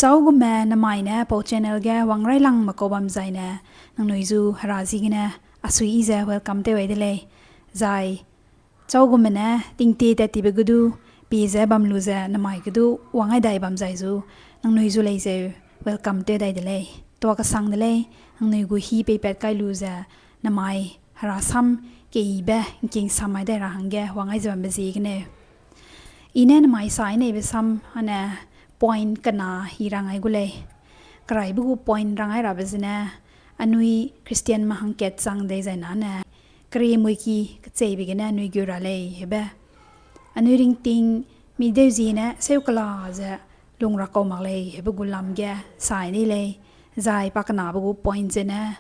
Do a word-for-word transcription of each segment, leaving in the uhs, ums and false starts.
Châugume nemai ne pau channel ge wang railangme kau bam zaine, nangnui zu Hera ziegene asui yi ze welcome tew ai de lei. Zai châugume ne tingtie tat tibe ge du, pie ze bam lu ze nemai ge du wang ai dai bam zai zu, nangnui zu lei zeu welcome tew dai de lei. Tuâ kesang de lei, nangnui gu hî peipat kai lu ze nemai Hera sam keyibe ngking sam ai dai ra hangge wang ai ze bambe ziegeneu. I ne nemai sai neibe sam ane point kena i rang ai gu lei. Keraibe gu point rang ai rabe zene, anui Christianme hangkat chang dei zai nane, keriemui ki kecheibe gene anui gu ra lei hebe. Anui ringting mi deu ziene seu kela ze lung ra kau mak lei hebe gu lam ge sai nei lei, zai pakenabe gu point zene,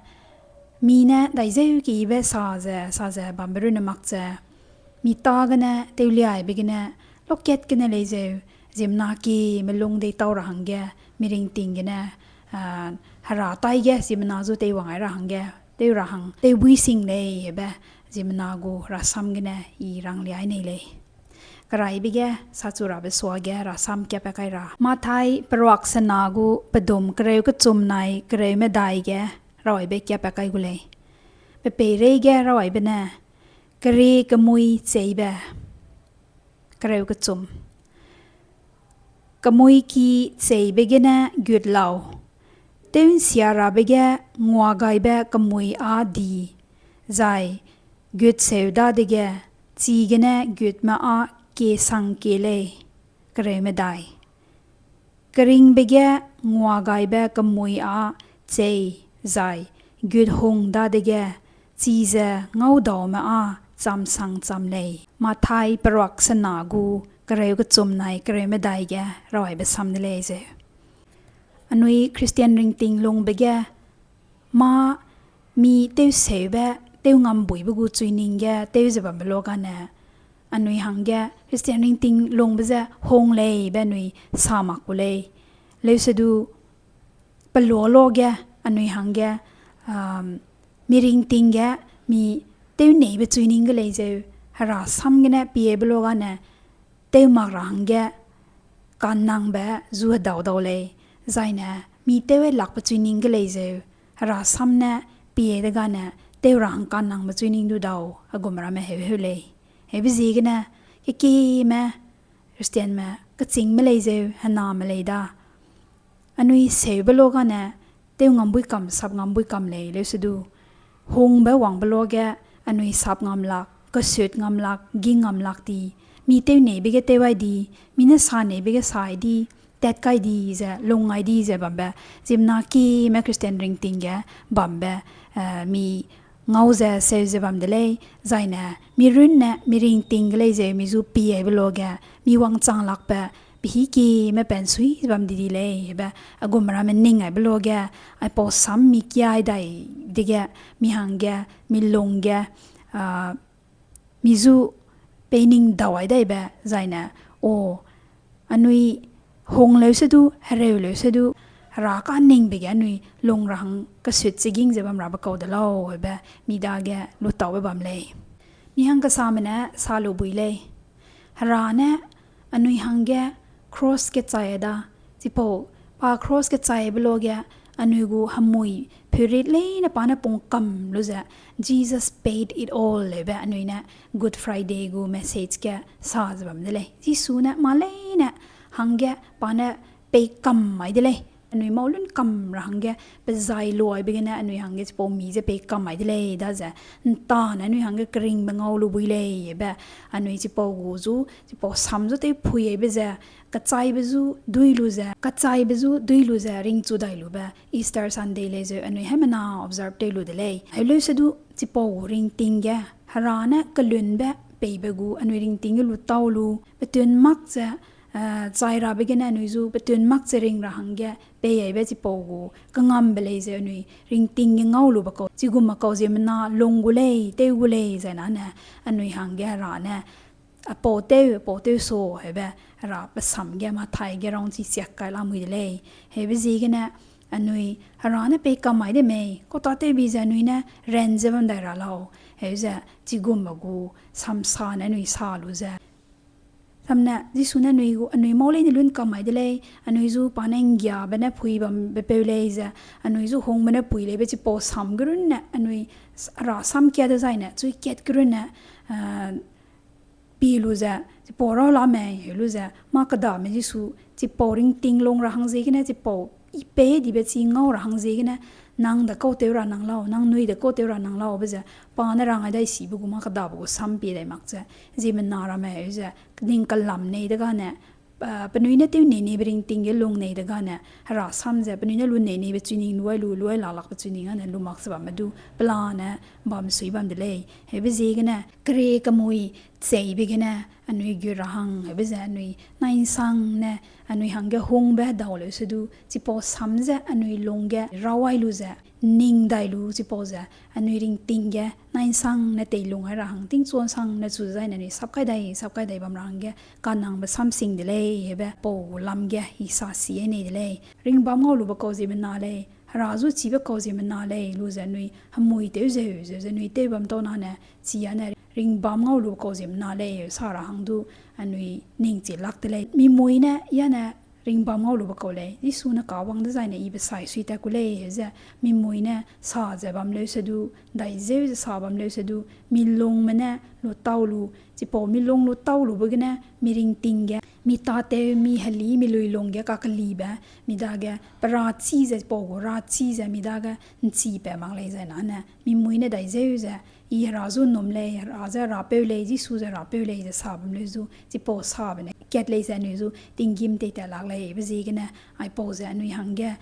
mi ne daizeu keyibe sa ze, sa ze bambe runne mak ze, mi tâ gene, tewliaibe gene, lokat gene lei zeu, ziemmena ki melung deitau ra hangge, mi ringting gene, ah, Hera taige ziemmena zu teiwang ai ra hangge, tew ra hang, tewbui sing lei hebe, ziemmena gu rasam gene i ranglia ai nei lei. Keraibe ge sachu rabe suage rasam kiapat kai ra. Mathai peruak sena gu pedum kereu kechum nai kereu medai ge raw aibe kiapat kai gu lei. Pe peireige raw aibe ne, kerie kemui cheibe. Kereu kechum. Kemui ki cheibe gene gut lau. Tew'nsia rabe ge nguagaibe kemui â di, zai gut seu dadege, chigene gutme â kie sang kie lei. Kereu medai. Keringbe ge nguagaibe kemui â chei, zai gut hung dadege, chize ngaudaume â cham sang cham lei. Mathai peruak sena gu kereu kechum nai kereu medai ge raw aibe sam de lei zeu. Anui Christian ringting lungbe ge, mâ mi tewseube, tew ngambuibe gu chuining ge tew ze bambe luagane, anui hangge Christian ringting lungbe ze hung lei be anui sa mak gu lei. Leusedu, pelualuage anui hangge, um, mi ringting ge mi tewneibe chuining ge lei zeu, Hera sam gene piebe luagane, tew mak ra hangge kannangbe zu hedau dau lei, zaine mi tew lakbe chuining ge lei zeu, Hera sam ne pie degane tew ra hang kannangbe chuining du dau, a gum ramme heu heu lei. Heube ziegene, kekime, Christianme, kechîngme lei zeu, hename lei da. Anui seube luagane, tew ngambui kam, sap ngambui kam lei, leusedu. Hungbe wangbe luage, anui sap ngam lak, kesut ngam lak, ging ngam lak di. Mi tewneibe ge tew ai di, mi ne saneibe ge sai di, tat kai di ze, lung ai di ze bambe, ziemmena kime Christian ringting ge bambe, eh, mi ngau ze seu ze bam de lei, zaine, mi runne, mi ringting ge lei zeu, mi zu pie aibe luage, mi wangchang lakbe, pehî kime pensui ze bam di di lei, hebe, a gum ramme ning aibe luage, aipau sam mi kiai dai dege, mi hangge, mi lungge, ah, mi zu peining dau ai daibe, zaine, o, anui hung leusedu, hereu leusedu, Hera kaningbe ge anui lung ra hang kesut ze ging ze bam rabe kau de lau, hebe, mi dage lutaube bam lei. Mi hang kesame ne sa lu bui lei. Hera ne anui hangge cross kechai da, chipau pa cross kechaibe luage anui gu hemui peurit leine pa ne pung kam lu ze, Jesus paid it all leube anui ne Good Friday gu message ge sa ze bam de lei. Jisu ne mâ leine hangge pa ne pei kam mai de lei. Anui mau lun kam ra hangge, pe zai luaibe gene anui hangge chipau mi ze pei kam mai de lei, daze, ’ntane anui hangge keringbe ngau lu bui lei, be, anui chipau gu zu, chipau sam zu tewphui aibe ze, kechaibe zu dui lu ze, kechaibe zu dui lu ze ringchu dai lube, Easter Sunday lei zeu anui haimena observe tew lu de lei. Heuleuse du chipau gu ringting ge, Hera ne kelunbe peibe gu anui ringting ge lu tau lu, petun mak ze, eh, chai rabe gene anui zu petun mak ze ring ra hangge, pei aibe chipau gu, kengambe lei ze anui ringting ge ngau lube kau, chigum me kau ziemmena lung gu lei, tew gu lei, zai nane, anui hangge Hera ne, apau tew, apau tew so, hebe, Hera pe sam ge Mathai ge rangchi chiak kai lamui de lei. Hebe ziegene, anui, Hera ne pei kam mai de mei, kau tâtewbi ze anui ne, ran ze bam dai ra lau, heu ze, chigum me gu, samsa ne anui sa lu ze. Samne Jisu ne anui gu, anui mau leine lun kam mai de lei, anui zu pa ne nggiabe ne pui bambe peu lei ze, anui zu hungbe ne pui leibe chipau sam ge runne, anui s-, ra sam kia dezaine, chui kat ge runne, eh, pi lu ze, chipau rau la mei, heu lu ze, mâ kedame Jisu, chipau ringting lung ra hang ziegene, chipau i pei dibe chi ngau ra hang ziegene, nang de kau tew ra nang lau, nang nui de kau tew ra nang lau, be ze, pa ne rang ai dai sibe gu mâ kedabe gu sam pie dai mak ze, ziemmena ramme, heu ze, ning kelam nei degane, eh, penui ne tew nei neibe ringting ge lung nei degane, hera sam ze, penui ne lu nei neibe chuining luai lu, luai lalakbe chuining ane lu mak ze bamme du, pelane, bam sui bam de lei. Heube ziegene, kere kemui, cheibe gene, anui gu ra hang, heube ze anui, nai nsang ne, anui hangge hungbe hedau leu se du, chipau sam ze anui lungge, rawai lu ze, ning dai lu chipau ze, anui ringting ge, nai nsang ne teilung ai ra hang, tingchuan sang ne chu zaine anui sap kai dai, sap kai dai bam ra hangge, kanangbe samsing de lei, heube pau gu lam ge, i sa si ai nei de lei. Ringbam ngau lube kau ziemmena lei, hera zu chibe kau ziemmena lei, lu ze anui, hemui tew zeu, zeu ze anui tew bam tau nane, chi ane ringbam ngau lube kau ziemmena lei, sa ra hang du, anui ning chi lak de lei. Mimui ne, yane ringbam ngau lube kau lei, Jisu ne kawang dezaine ibe sai sui tat ku lei, heu ze, mimui ne sa ze bam leu se du, dai zeu ze sa bam leu se du, milungme ne lu tau lu, chipau milung lu tau lube gene, mi ringting ge, mi tâtew, mi heli, mi luilung ge kakelibe, mi dage, pe rachi ze, chipau gu rachi ze, mi dage, nchipat mak lei zai nane, mimui ne dai zeu ze, i hera zu num lei, hera ze rapeu lei, Jisu ze rapeu lei, ze sa bam leu zu, chipau sabe ne, kat lei ze anui zu, tinggîm teitat lak lei, be ziegene, aipau ze anui hangge,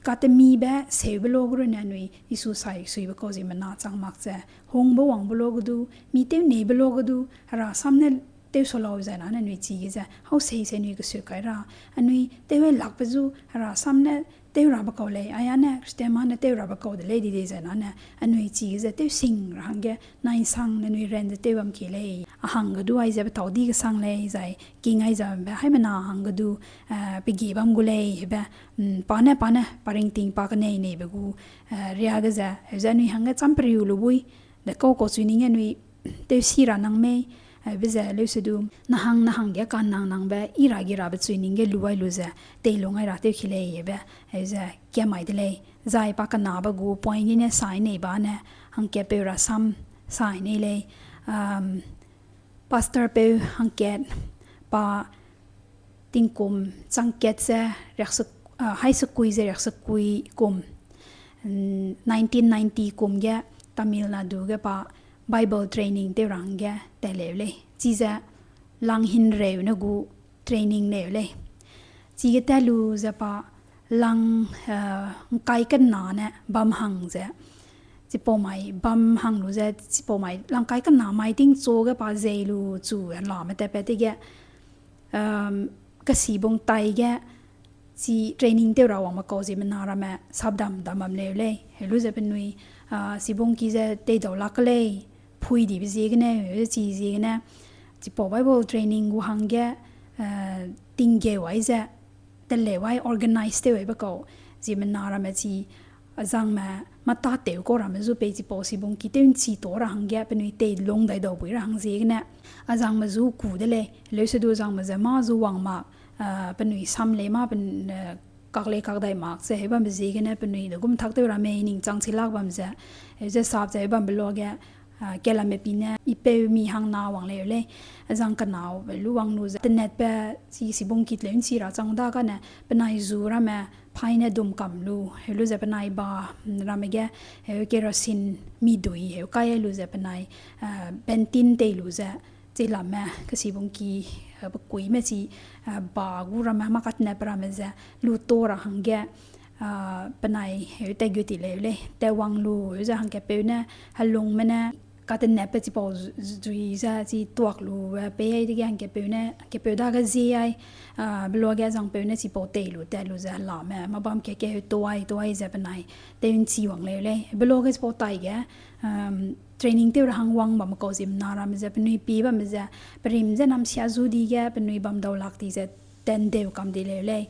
katemibe, seube lo ge runne anui, Jisu sai suibe kau ziemmena chang mak ze, hungbe wangbe lo ge du, mi tew neibe lo ge du, hera sam ne tew sa lau zai nane anui chige ze, hau sei se anui kesui kai ra, anui tew ai lakbe zu, hera sam ne tew rabe kau lei, aya ne Christian ma ne tew rabe kau de lei di dei zai nane, anui chige ze tew sing ra hangge, nai nsang ne anui ran ze tew bam kie lei. A hangge du aize petâu di kesang lei, zai king ai ze bambe, haimena hangge du, eh, pe gie bam gu lei, hebe, mm, pa ne, pa ne, pa ringting pa kenei neibe gu, eh, ria ge ze, heu ze anui hangge cham periu lu bui, de kau kau chuining ge anui, tew si ra nang mei, eh, be ze leu se du, nahang nahang ge kanang nangbe, i ra gi rabe chuining ge luai lu ze, teilung ai ra tew ki lei, hebe, heu ze, kia mai de lei, zai pa kenabe gu point gene sai nei ba ne, hangkatpeu rasam sai nei lei, um, pastor peu hangkat pa tingkum changkat ze riakse-, ah, hai sekui ze riaksekui kum, mm, nineteen ninety kum ge Tamil Nadu ge pa Bible training tew ra hangge tat leu lei. Chize lang hinreu ne gu training leu lei. Chige tat lu ze pa lang, eh, ngkai kena ne bam hang ze. Chipau mai bam hang lu ze, chipau mai lang kai kena mai tingchu ge pa zei lu chu lame tatpat dege, um, kesibung tai ge, chi training tew ra wangme kau ziemmena ramme sapdam dam bam leu lei. Heu lu ze penui, ah, sibungki ze teidau lak ke lei, phui dibe ziegeneu, chi ziegene, chipau Bible training gu hangge, eh, tinggeu ai ze, teleu ai organize tew aibe kau, ziemmena ramme chi, azangme, mâ tâtew kau ramme zu pei chipau sibungki tew nchi ta ra hangge penui teilung dai dau bui ra hang ziegene, azangme zu ku de lei, leu se du azangme ze mâ zu wang mak, ah, penui sam lei mâ pen, eh, kak lei kak dai mak ze heu bambe ziegene penui de gum tak tew ramme ning chang chi lak bam ze, heu ze sap ze heu bambe luage, ah, kelamme pi ne, i peu mi hangna wang leu lei, azang kenau lu wang lu ze, tenetbe, chi sibungki teleu nchi ra chang da kane, penai zu ramme, paî ne dum kam lu, heu lu ze penai ba, mm, ramme ge, heu kerosene mi dui, heu kai lu ze penai, ah, bentin tei lu ze, chi lamme, kesibungki, ah, pekuime chi, ah, ba gu ramme, mâ katenetbe ramme ze, lu ta ra hangge, ah, penai, heu tat gu ti leu lei, tat wang lu, heu ze hangkatpeu ne, helungme ne, katenetbe chipau zu-, zui ze, chi tuak lu, eh, pei ai dege hangkatpeu ne, hangkatpeu dage zie ai, ah, beluage azangpeu ne chipau tei lu, tat lu ze helame, mâ bam ke ke heu tuai, tuai ze penai, tew nchi wang leu lei. Beluage chipau tai ge, um, training tew ra hang wang bamme kau ziemmena ramme ze, penui pie bamme ze, perim ze namsia zu di ge, penui bam dau lak di ze, tendeu kam di leu lei.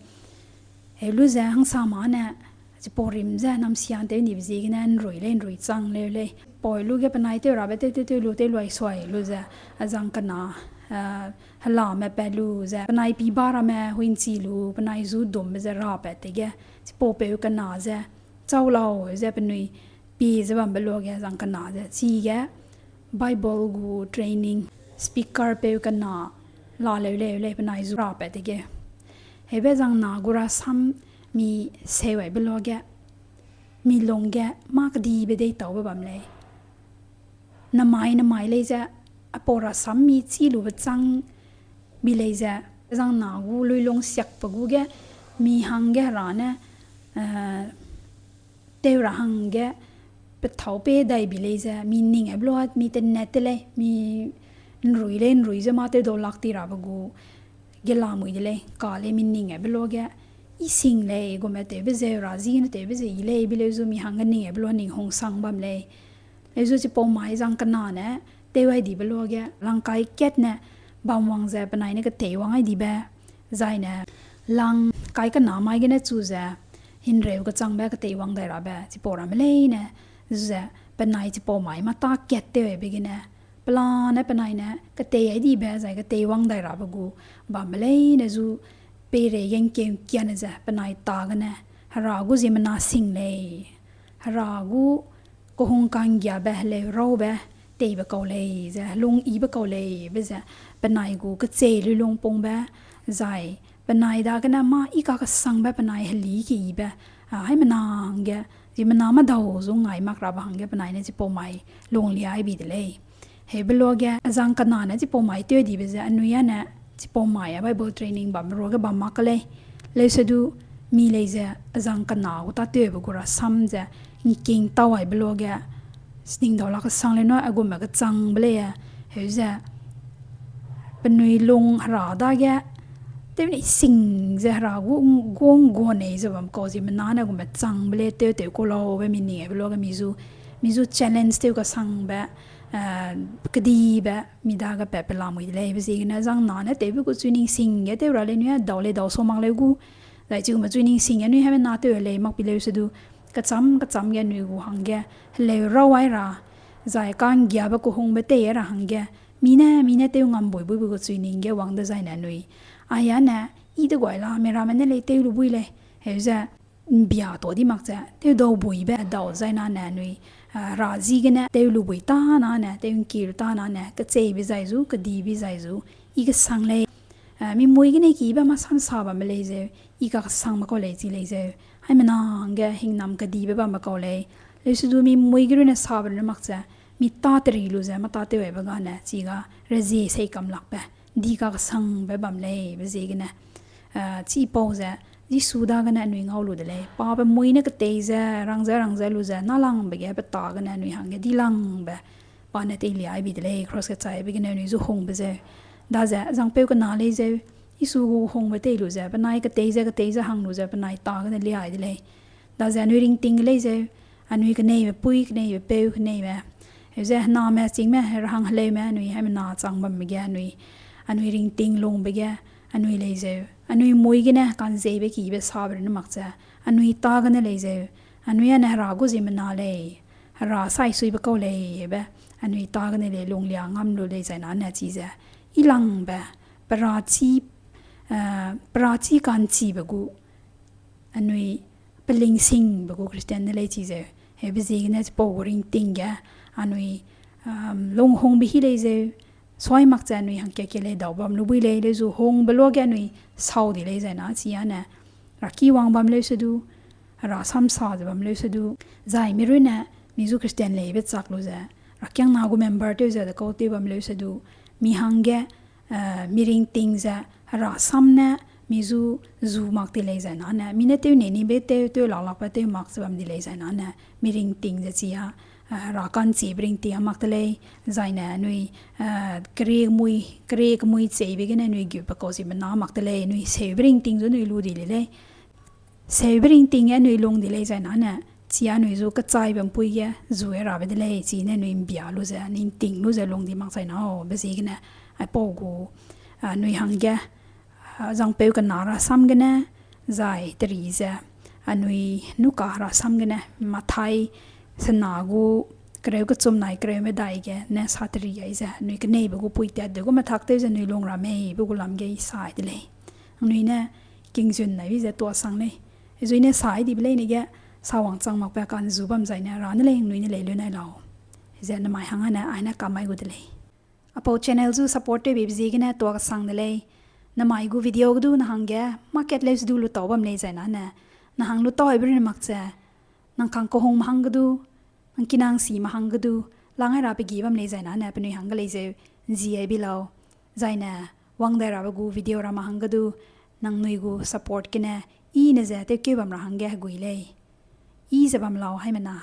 Heu lu ze hangsa mâ ne, chipau rim ze namsia tew nibe ziegene nrui lei, nrui chang leu lei. Pau lu ge penai tew rabe tew, tew, tew lu, tew luai suai lu ze, azang kena, helame pat lu ze, penai pi ba ramme huinchi lu, penai zu dumbe ze rapat dege, chipaupeu kena ze, chau lau ze penui pie ze bambe luage zang kena ze, chige Bible gu training speaker peu kena laleu leu lei penai zu rapat dege. Heube zang na gu rasam mi seu aibe luage, mi lungge mâ kedibe deitaube bam lei. Namai namai lei ze, aipau rasam mi chî lube châng bi lei ze, zang na gu luilung siakpe gu ge, mi hangge Hera ne, eh, tew ra hangge, pethâu pei dai bi lei ze, mi ning aibe luage, mi tenet te lei, mi ’nrui lei, ’nrui ze mâ tewdau lak ti rabe gu, gelamui de lei, ka lei mi ning aibe luage, i sing lei, gume tewbe zeu ra, ziegene tewbe ze i lei, bi leu zu mi hangge ning aibe luage ning hungsang bam lei. Leu zu chipau mai zang kena ne, tew ai dibe luage, langkai kat ne, bam wang ze penai ne keteiwang ai dibe, zai ne, langkai kena mai gene chu ze, himreu kechangbe keteiwang dai rabe, chipau ramme leine, zu ze, penai chipau mai mâ tâ kat tew aibe gene, pelane penai ne ketei ai dibe zai keteiwang dai rabe gu bambe leine zu peireige ’ngkeu ’ngkiane ze penai tâ gene, Hera gu ziemmena sing lei, Hera gu kehung ka'nggiabe heleu raube teibe kau lei ze, helung yibe kau lei be ze, penai gu kechei luilungpungbe, zai penai dagene mâ i kakesangbe penai heli keyibe, a, haimena hangge, ziemmena medau zu ngai mak rabe hangge penai ne chipau mai lunglia ai bi de lei. Heube luage, azang kena ne chipau mai tew dibe ze, anui â ne chipau mai a Bible training bambe ruage bam mak ke lei. Leusedu, mi lei ze, azang kena gu tâtewbe gu rasam ze, ’ngking tau aibe luage, sning dau lak kesang lei nui, aigumbe kechangbe lei, heu ze, penui lung Hera dage, tew nei sing ze Hera gu, gu ’ngguanei ze bam kau ziemmena ne aigumbe changbe lei, tew tew kau laube mi ning aibe luage mi zu, mi zu challenge tew kesangbe, eh, kedibe, mi dage pat pelamui de lei, be ziegene zang na ne tewbe gu chui ning sing ge tew ra lei nui â dau lei dau sau mak leu gu, zai chigume chui ning sing ge nui haimena tew lei mak pi leusedu, kecham kecham ge nui gu hangge, heleu rau ai ra, zai ka'nggiabe kehungbe tei ra hangge, mi ne, mi ne tew ngam buibuibe gu chui ning ge wang dezai ne nui. Aia ne, i de guai la, mi ramme ne lei tew lu bui lei, heu ze, ’mbia tau di mak ze, tewdau buibe dau zai na ne nui, ah, Hera ziegene, tew lu bui tâ na ne, tew ’ngki lu tâ na ne, kecheibe zai zu, kedibe zai zu, i kesang lei, ah, mi mui gene kibe mâ samsa bambe lei zeu, i kakesangbe kau lei chi lei zeu, haimena hangge hingnam kedibe bambe kau lei, leusedu mi mui ge runne sabe runne mak ze, mi tâ teri lu ze, mâ tâtew aibe gane, chiga, rezie sei kam lakbe, di kakesangbe bam lei, be ziegene, ah, chipau ze, Jisu dagene anui ngau lu de lei. Pape mui ne ketei ze, rang ze, rang ze lu ze, nâlangbe ge pe tâ gene anui hangge dilangbe, pa ne teilia ai bi de lei, cross kechaibe gene anui zu hungbe zeu. Daze, zangpeu kena lei zeu, Jisu gu hungbe tei lu ze, penai ketei ze, ketei ze hang lu ze, penai tâ gene lia ai de lei. Daze anui ringting ge lei zeu, anui keneibe pui, keneibe peu, keneibe. Heu ze hename chîngme, rehang heleume, anui haimena chang bambe ge anui, anui ringting lungbe ge, anui lei zeu, anui mui gene kanzeibe kibe sabe runne mak ze, anui tâ gene lei zeu, anui â ne Hera gu ziemmena lei, Hera saisuibe kau lei, be, anui tâ gene lei lunglia ngam lu lei zai na ne chi ze, i langbe, perachi, eh, perachi ka'nchibe gu, anui pelingsingbe gu Christian ne lei chi zeu. Heube ziegene chipau gu ringting ge, anui, um, lunghungbe hi lei zeu, suai mak ze anui hangkia ke lei dau bam lu bui lei, leu zu hungbe luage anui sau di lei zai na, chi â ne, raki wang bam leusedu, Hera samsa ze bam leusedu, zai mi runne, mi zu Christian leibe chak lu ze, rakiangna gu member tew ze de kau tew bam leusedu, mi hangge, eh, mi ringting ze, Hera sam ne, mi zu, zu mak ti lei zai na ne, mi ne tew nei nibe tew, tew lak lakbe tew mak ze bam di lei zai na ne, mi ringting ze chi â, eh, Hera ka'nchibe ringting â mak te lei, zai ne, anui, eh, keriekmui, keriekmui cheibe gene anui gube kau ziemmena mak te lei, anui seube ringting zu anui lu di lei lei. Seube ringting ge anui lung di lei zai na ne, chi â anui zu kechaibe ’mpui ge, zu e rabe de lei, chi ne anui ’mbia lu ze, ning ting lu ze lung di mak zai na, be ziegene, aipau gu, ah, anui hangge, ah, zangpeu kena rasam gene, zai teri ze, anui nuka rasam gene, Mathai sena gu kereu kechum nai kereu medai ge ne sateri ai ze, nui keneibe gu pui tat de gu methak tew ze nui lung ra mei be gu lam ge I sai de lei. Nangnui ne kingzun nai bi ze tuasang lei. Zui ne sai dibe leine ge, sawang chang makbe kanzu bam zaine ra ne lei, nangnui ne lei lu nai lau. Ze namai hang ane ai ne kamai gu de lei. Apau channel zu support tewbe ziegene tuakesang de lei. Namai gu video ge du nang hangge market leuse du lutau bam lei zaine ne, nang hang lutau aibe run mak ze, nang kang kehungme hang ge du, nang kinang sime hang ge du, lang ai rabe gi bam lei zaine ne penui hangge lei zeu, zi ai bi lau. Zaine, wang dai rabe gu video ramme hang ge du, nangnui gu support gene, I ne ze tewkeu bam ra hangge hegui lei. I ze bam lau haimena.